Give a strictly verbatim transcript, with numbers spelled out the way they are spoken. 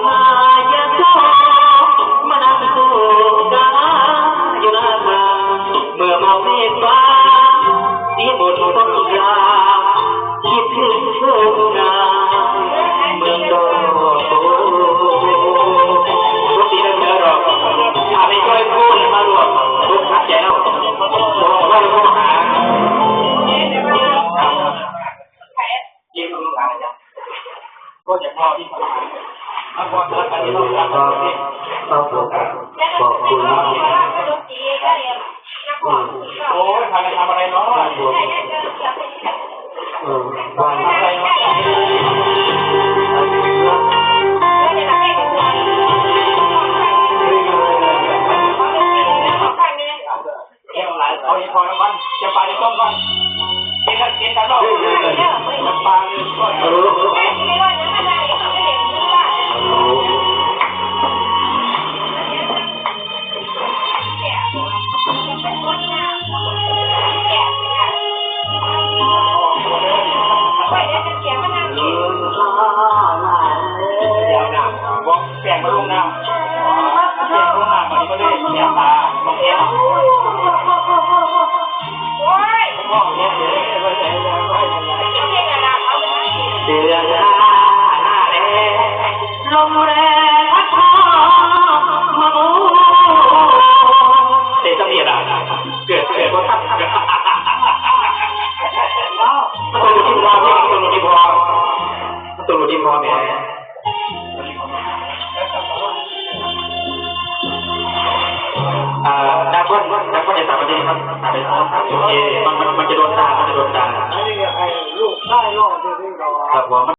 มายาโสมานั่งคู่กายอยู่หน้าทาง เมื่อเมาเมฆฟ้า สีบนต้นกล้า คิดถึงทุ่งนา เมืองดอกโพธิ์ ปกติแล้วเจอดอก ถ้าไม่ช่วยพูดมารวม ทุกข์ทับใจแล้ว บอกว่าลูกหา ก็จะพ่อที่ ครับ ครับผม ขอบคุณมาก อืม โอ้ย พากันทำอะไรเนาะ ครับผม อืม ว่า ทำอะไรเนาะ เอาอีกพอแล้ววัน จะไปในต้มก่อน กินกัน กินกันเนาะ จะไปเลยก่อน เออ เดี๋ยวนะ บอกแป้งมาลงน้ำ แป้งลงน้ำ มันก็เลยเสียตา บอกแก้ว โอ้ย เดือนห้าหน้าแล้ง ลมแรงพัดพามาบู เตะเสมียดอ่ะ เกิด เกิดบ่ทัน มันต้องรู้ที่พอพี่ มันต้องรู้ที่พอ มันต้องรู้ที่พอแหม อ่า นักบอล นักบอลในต่างประเทศครับ ต่างประเทศครับ โอเค มัน มัน มันจะโดนตา มันจะโดนตา อันนี้ไอ้ลูกใต้รอดเดี๋ยวนี้รอ ครับผม